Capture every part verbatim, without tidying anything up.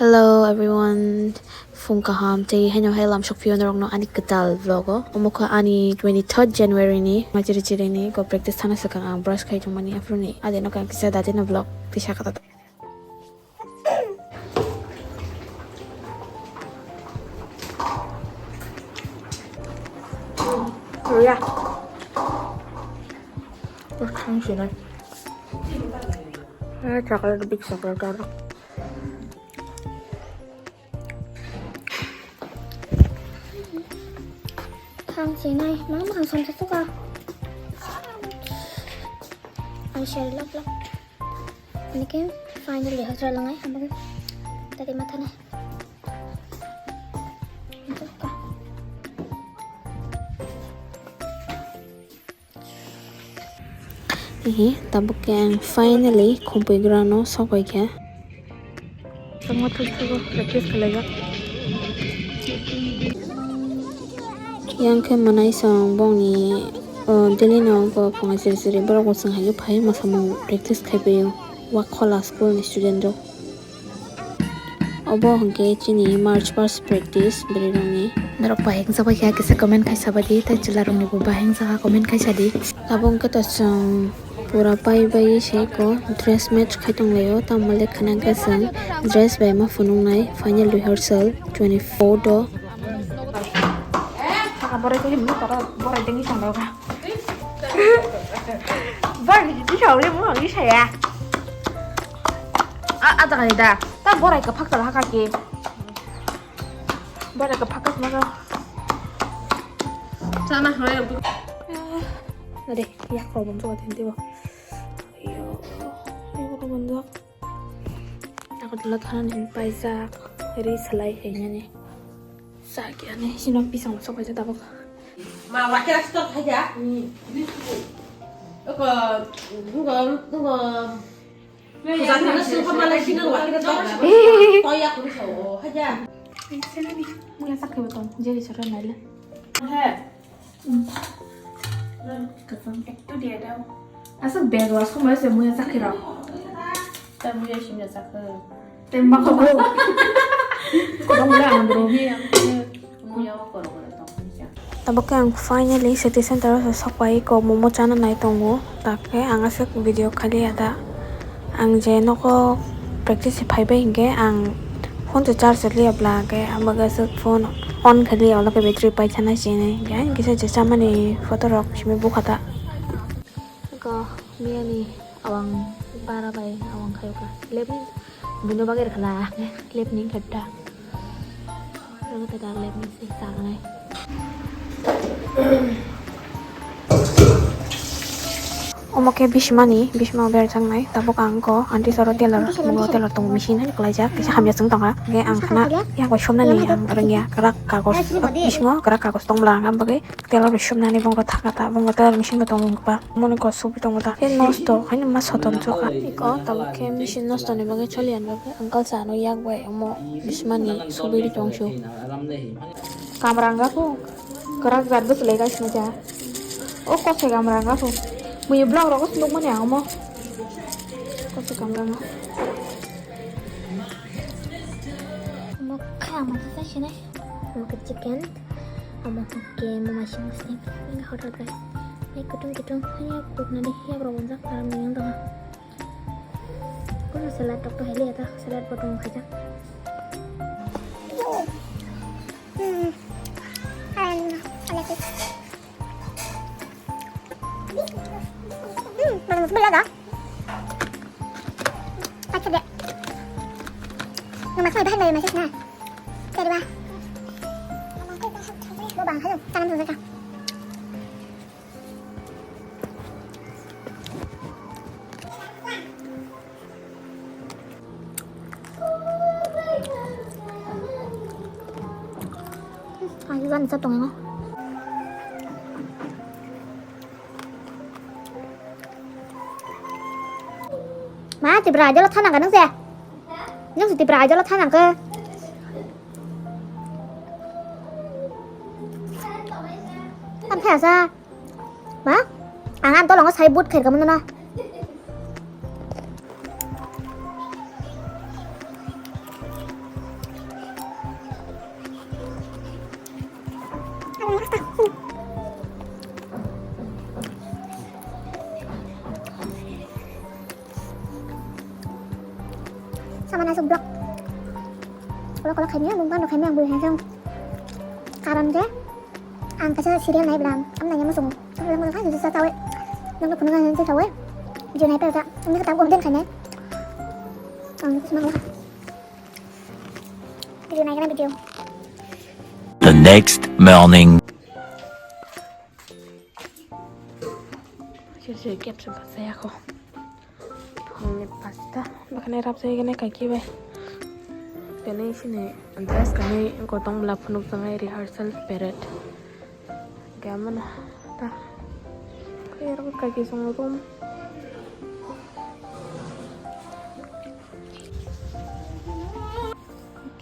Hello everyone, phung kaham tei haino hai lam sokphio norokno ani kwtal vlog o. Omo kha ani twenty-third January ni, ma chiri chiri ni go practice thana swkang ang brush khai tongmani aphuru ni ade no kang kisa dati no vlog tisa kata. Thang sinai. Eh, chocolate, big chocolate aro. Thang sinai, mama ang samsa suka. Ang share lok lok. Ini ke finally hotel langai, hambo. Tadi mata nih. Hihi, tabuk ke ang finally Khumpuigrano sokoi khe. Tamo thuk thugo practice khlaijak. Yang khe mwnai song bongni, o, daily no go phunga siri siri borok bo chwng hai phai ma samung practice khai phaio. Wa khola school ni student rok. Obo hwnkhe chini March first practice bwrwi rokni. Norok bai hwnkhe kisa comment khaisa badi, tei chwla rokni bo bai hwnkhe comment khaisa di. Abo hwnkhe to chwng pura pai bai se ko dress match khai tong laio, tamo le khna hwnkhe chwng dress bai ma phunuk nai final rehearsal twenty-four do. Saka borai khe himno tara borai dengwi tong laio kha. Borai ni tisa ule mo ni saya. A, a jaga ni da. Ta borai ka phak ta haka ke. Borai ka phak ka sma ka. Sana hore. Ade, yak ko bon to atin tibo. Yo, yo ko bon to. Agartala thanani paijak, ri salai khainani. Sakya ni sino pisang sok kaisa tabuk. Ma, wa kira stok khaja. Oko, dungo, dungo. Puja thana sino khamale sino wa kira stok. Toya kuri so, haja. Senani, muya sak khayo tong, jeri sara naila. He. Kwchwng. Ektu dia dao. Aswk bag o aswk mai se muya chakhe rok. Ta muya simya chakhe. Te ma ko ko. Ko dong la ang bro. Muya ko ko ko tong. Tabuk khe ang finally city center o sok pai ko momo chana nai tongo. Takhe ang aswk video khali ada. Ang je nogo practice phai bai hinkhe ang phone se charge liya bla khe ang baga se phone on khe liya, ulo khe battery paisa na sini. Hinkhe ang kisa je chamani photo rok simi bukha ta. Ko miyani awang bara bai awang khayo ka. Lep ni buino bagwi rwkha la. Lep ni khe ta. Omo khe bisimani, bisima berjaknai. Tabuk ang kho aunty soro tailor, tailor tongo, machine hai kwlaijak, kisa hamya chwng tongkha. Khe ang khna yang bai somnani ang rwngya, kwrak kagos, bisingo kwrak kagos tong bwla ang bagwi tailor bai somnani bongkha thaka ta, bongkha tailor machine bo tongo wngkha. Moni kosok tongo ta. Khe nosto haino ma soton choka. Iko tabuk khe machine nosto ni bagwi choli ang bagwi uncle sa no yak bai omo bisimani subiri tongsu. Kamrang ga phu. Kwrak jat bwswlai gaisno ja. O kosoi kamrang ga phu. Mui vlog rogo nukmani ang omo. Kosoi kamrang ga. Omo khe ang masa sa sinai. Omo khe chicken. Omo khe mama sing sing. Ini hotel guys. Hai kutung kutung. Hai kuknani hai rok bonjak. Aram ni yang tengah. Kuno salad rok to hai liya ta. Salad bo tong khaijak. Hmm. Ayan, ayan. Hmm, belum, belum ada. Baca deh. Nama saya bahan dari masuk nah. Dari bawah. Mau bang, halo, tanam dulu, Kak. Ang iwan sa tong. Ma, Tipra aja lo thanang ka nung se. Nung si Tipra aja lo thanang ka. Tam thaya sa. Ma, ang an tolong sai but khair kamu na. Tamana aswk vlog. Vlog vlog khaimya, mukbang rok khaimya ang bui hansong. Karon je ang kaisa serial nai bwlam, ang nai muchung. Ang muchung khaisa sa tawi. Nang phunuk ang sa tawi. Video nai pera ta. Ang kata gom den khainai. Ang muchung mang. Video nai kana video. The next morning. Sir, sir, caption pa saya ko. Phone ni pasta. Bakane rap saya kene kaki bai. Kene sini dress kani kotong bela phunuk tangai rehearsal period. Gamana ta. Kaya rok kaki song room.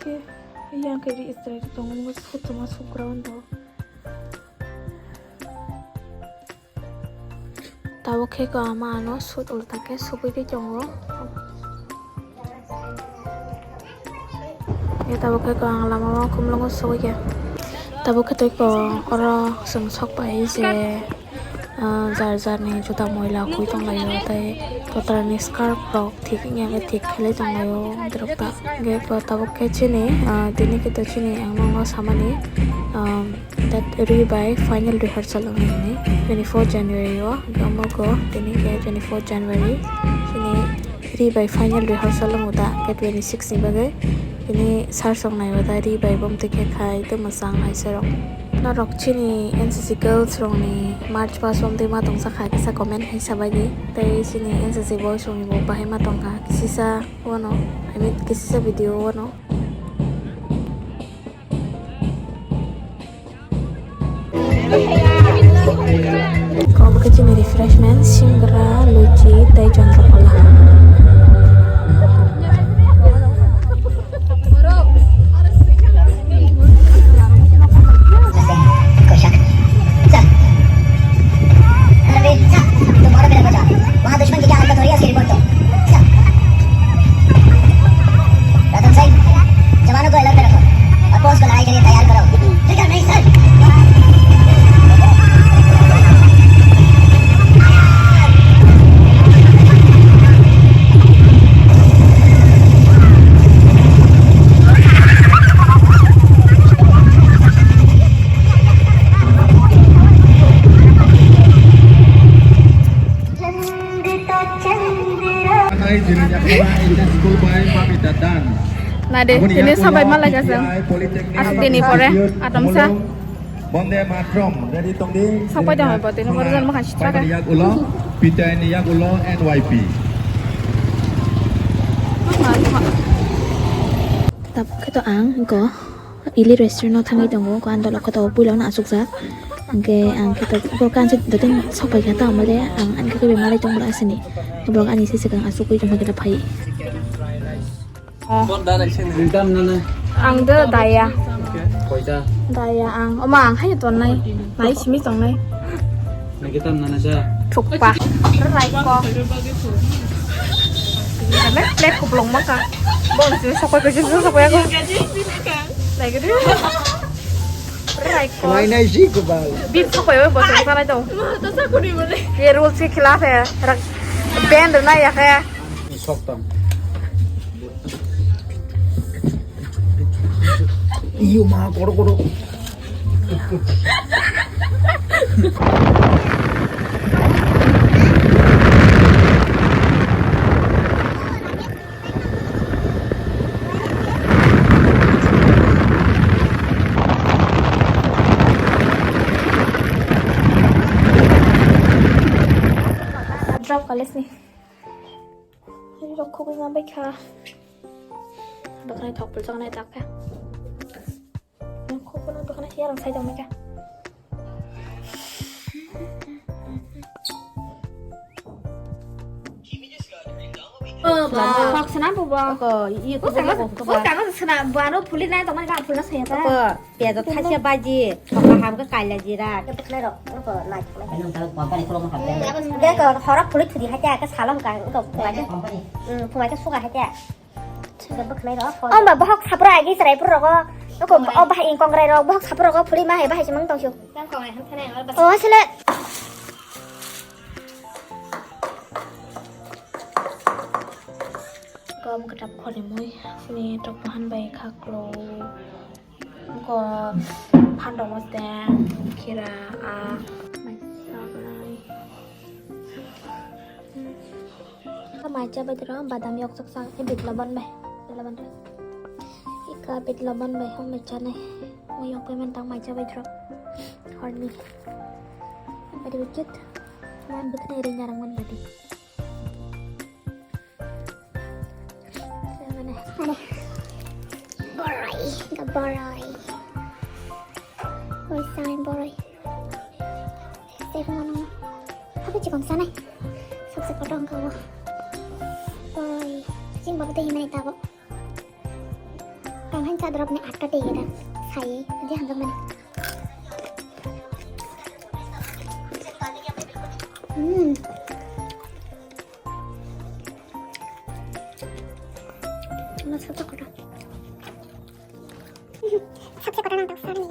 Okay. Yang kiri istri itu tong ini masuk masuk ground tuh. Tabuk khe ko ama ano sut ulta khe sugwi twi tongo. Ye tabuk khe ko ang lama o kumlungo sugwi khe. Tabuk khe tei ko oro chwng sok pai je, ah, jar jar ni juta moila hukwi tong laio tei kotor ni scarf rok thik wngya khe thik khlai tong laio borok ta. Hwnkhe ko tabuk khe chini, ah, tini khe to chini ang nokno samani, ah, That ri bai final rehearsal wngwi hwnwi twenty four January o, hwnkhe omo khe tini khe twenty four January chini ri bai final rehearsal wngo da, khe twenty six ni bagwi tini sir song nai o da ri bai bo twi khe khai tei mwchang hai se rok. Norok chini N C C girls rok ni march past o twi ma tong sakha kisa comment hai sa bai di, tei chini N C C boys rok ni bo bahai ma tong kha kisisa wano, I mean kisisa video wano. Kok kecil refreshment, singgra, luci, teh, chandra, olah. वहाँ दुश्मन की क्या हरकत हो रही है, उसकी रिपोर्ट दो। रतन सिंह, जवानों को अलर्ट पे रखो और पोस्ट को लड़ाई के लिए तैयार करो। ठीक है, नहीं sir. Nade, tini sabai malai kasang. Asuk dini pore, atomsa. Bonde Matram, ready tongdi. Sapai dong, bo, tini horo jan makan sitra ka. Yak ulo, P T I ni yak ulo, N Y P. Tabuk khe to ang, go. Ili restaurant o thangwi tongo, ko ang dolok khe to puila no achukjak. Hwnkhe ang khe to bo kansi doteng sok pai kha, tamo le ang ani khe bemar lai tong bwla asini. Borok ani se swkang achukgwi tongma khe phai. Ang do daya. Daya ang. Oma ang hai tongnai. Nai simi tongnai. Thukpa. Rai ko. Ame plate kuplung maka. Bong simi sokoi ko jing sokoi ko. Lai gidi. Rai ko. Nai nai si kubal. Bin sokoi bo sokoi sanai to. Ye rules ke khilaf hai. Rak band na ya khe. Sok tang. Iyo ma, kodo kodo. Drop college ni. Rok khugwi ma bai kha. Baknai thok pulchang nai tak kha. Khugwi ma baknai yarang sai tong nai kha. Kok sana bu ba? Ko iya ko sana sana bu ano puli nai tong nai ka pulna saya ta. Piajo thaisa baji, soka ham khe kaila jira. Khe bwkhnai rok, nokho nai thoknai. Company khulokma kha. Beko horok phulwi thudi haikhe, khe salo hwnkha, wngkha phungai khe. Company. Hmm, phungai khe suga haikhe. Khe bwkhnai rok. O ma bohok sapro agi chwrai phuru rogo. Nokho o bahai kongrai rok, bohok sapro rogo phulwi ma hai bahai se mang tongsu. O sele. Am kwtap khorni mui, sini tok bahan bai khaklo. Ko phandong mate, khira, a, mai sabrai. Ka mai cha bai dro, badam yok sak sak, e bit loban bai, loban bai. Ika bit loban bai, hong mai cha nai. Mo yok bai man tang mai cha bai dro. Horni. Bari wikit. Man bukna iri nyarang man badi. Mane. Boroi, ga boroi. Oi, sai boroi. Sai ko mano. Apa cikon sana? Sok sok potong kau. Boroi. Sing bawa teh mana tahu? Kang han cadrop ni atta teh kita. Sai, dia hantam mana? Hmm. Mas kota kota. Sabse kota nang tak sani.